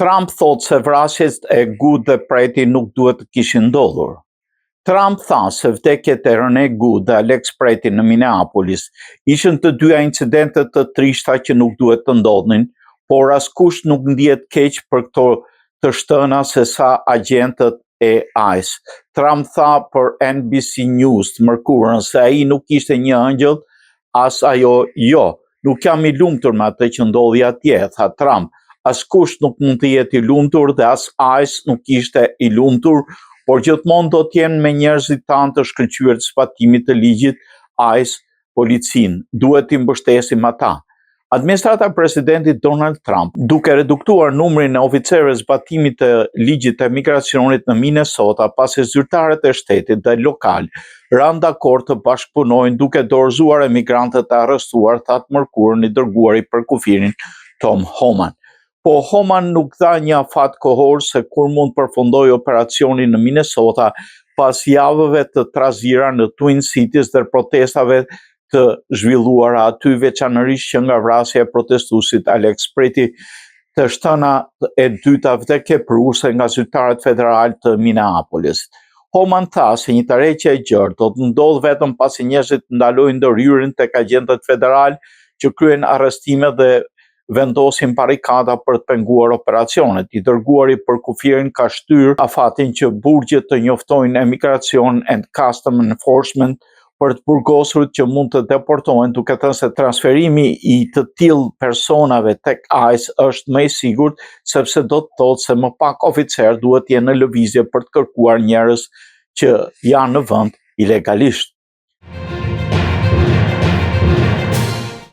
Trump thotë se vrasjet e Good dhe Pretti nuk duhet të kishin ndodhur. Trump tha se vdekjet e Renee Good dhe Alex Pretti në Minneapolis ishin të dyja incidente të trishta që nuk duhet të ndodhnin, por askush nuk ndihet keq për këto të shtëna se sa agjentët e ICE. Trump tha për NBC News të mërkurën se ai nuk ishte një ëngjëll, as ajo jo. Nuk jam i lumtur me atë që ndodhi atje, tha Trump. Askush nuk mund të jetë i lumtur dhe as ICE nuk ishte i lumtur, por gjithmonë do të jenë me njerëzit tanë të shkëlqyer të zbatimit të ligjit, ICE, policinë. Duhet t'i mbështesim ata. Administrata e presidentit Donald Trump, duke reduktuar numrin e oficerëve zbatimit të ligjit të emigracionit në Minnesota, pasi zyrtarët e shtetit dhe lokal ranë dakord të bashkëpunojnë duke dorëzuar emigrantët e arrestuar, tha të mërkurën i dërguari për kufirin Tom Homan. Po Homan nuk dha një afat kohor se kur mund përfundojë operacioni në Minnesota pas javëve të trazira në Twin Cities dhe protestave të zhvilluara aty, veçanërisht që nga vrasja e protestuesit Alex Pretti, të shtëna e dyta vdekjeprurëse nga zyrtarët federal të Minneapolis. Homan tha se një tërheqje e gjerë do të ndodhë vetëm pasi njerëzit ndalojnë ndërhyrjen tek agjentët federal që kryejnë arrestime dhe vendosin barrikada për të penguar operacionet. I dërguari për kufirin ka shtyrë afatin që burgjet të njoftojnë Immigration and Custom Enforcement për të burgosurit që mund të deportohen, duke thënë se transferimi i të tillë personave tek ICE është më i sigurt, sepse do të thotë se më pak oficer duhet të jenë në lëvizje për të kërkuar njerëz që janë në vend ilegalisht.